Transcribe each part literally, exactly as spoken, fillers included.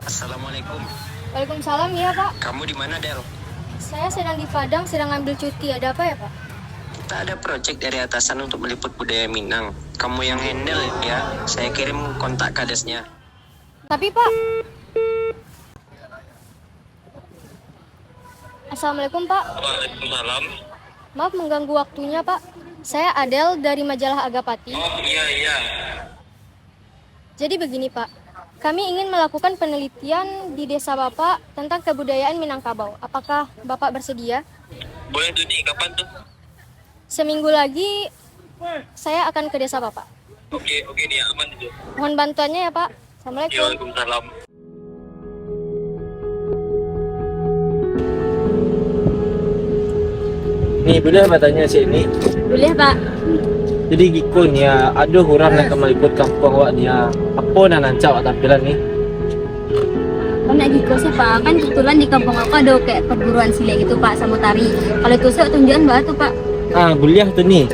Assalamualaikum. Waalaikumsalam, iya, Pak. Kamu di mana, Del? Saya sedang di Padang, sedang ambil cuti. Ada apa ya, Pak? Kita ada project dari atasan untuk meliput budaya Minang. Kamu yang handle ya, saya kirim kontak kadesnya. Tapi, Pak. Assalamualaikum, Pak. Waalaikumsalam. Maaf mengganggu waktunya, Pak. Saya Adel dari majalah Agapati. Oh, iya, iya. Jadi begini, Pak. Kami ingin melakukan penelitian di desa Bapak tentang kebudayaan Minangkabau. Apakah Bapak bersedia? Boleh tuh, Di. Kapan tuh? Seminggu lagi saya akan ke desa Bapak. Oke, oke, Di. Aman itu. Mohon bantuannya ya, Pak. Assalamualaikum. Waalaikumsalam. Ni, buliah batanyo ciek ni? Buliah, Pak. Jadi giko ni, ah, ado urang nan ka maliput kampuang awak ni, ah. Apo nan rancak awak tampilan ni? Kalau nak giko sih, Pak, kan kebetulan di kampuang aku ado kayak perguruan silat gitu, Pak, samo tari. Kalau itu sih tunjukan baa tu, Pak. Ah, buliah tu ni.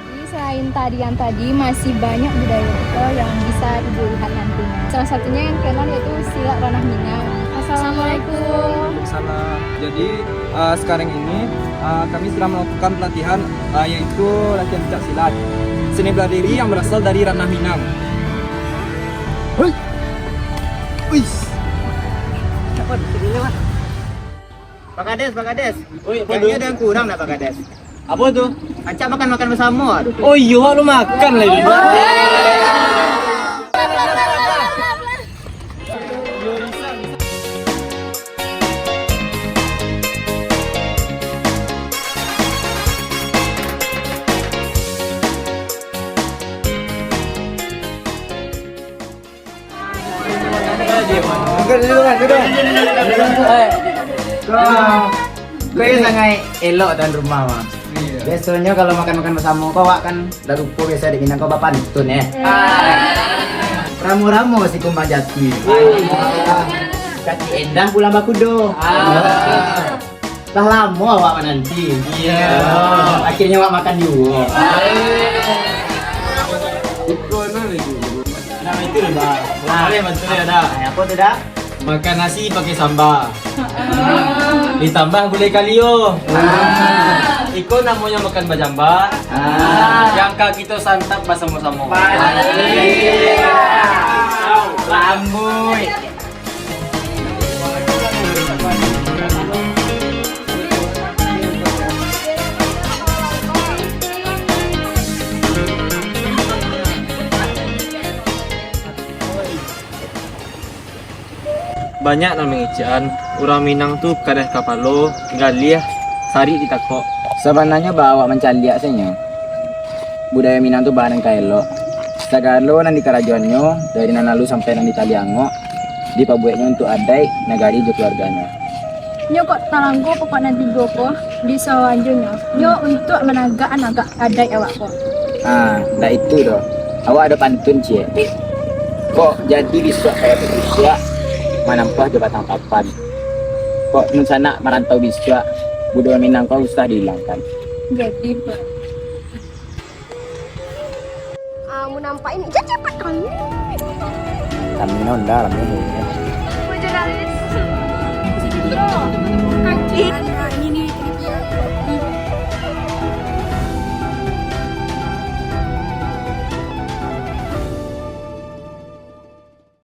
Jadi, selain tarian tadi, masih banyak budaya kita yang bisa Ibu lihat nantinya. Salah satunya yang dikenal yaitu silat ranah Minang. Assalamualaikum. Salam. Jadi, eh, sekarang ini, eh, kami sedang melakukan pelatihan, eh, yaitu latihan pencak silat. Seni bela diri yang berasal dari ranah Minang. Hui. Uish. Apa di sini lewat? Pak Kades, Pak Kades. Oi, apa tu? Kayaknya ada yang kurang dah, Pak Kades. Apa tu? Acak makan-makan bersama tu. Oh iyo, lu makan lagi. Angkat dulu, Mas, duduk. Kau, kau yang sangat elok tuan rumah, Mas. Iya. Biasanya kalau makan-makan bersama kau, awak kan dah lupa biasa di Minang kau bapantun, eh. Ah. Ramo-ramo si kumbang jati. Ah. Kaki endang pulang bakudo. Ah. Lah lamo awak mananti. Iya. Akhirnya awak makan juo. Iko enak lagi. Nah, itu dah. Nah, boleh bantu dia dah. Nah, apa tu dah? Makan nasi pakai sambal. Ditambah gulai kalio. Iko namonyo makan bajamba. Yang ka kito santap basamo-samo. Lambuik. Banyak nan mangecek-an, urang Minang tu kadai kapalo, galiah, sarik ditakok. Sabananyo baa awak mancaliak sajo. Budaya Minang tu baa nan ka elok. Sagalo nan dikarajoannyo, dari nan lalu sampai nan di tali angok, dipabueknyo untuak adaik, nagari jo kaluarganyo. Nyo kok talanggo pokok nan tigo ko? Di salanjuiknyo, nyo untuak managakkan agak adaik awak ko. Ah, ndak itu doh. Awak ado pantun ciek. Kok jadi bisuak kayak bisuak manampah jo batang papan. Kok dunsanak marantau bisuak, budo Minang ko usah dihilangkan. Jadi, Pak. Ah, mau nampak ini, jadi cepat kali. Kami nonda, kami nonda. Jurnalis. Bro, kaki.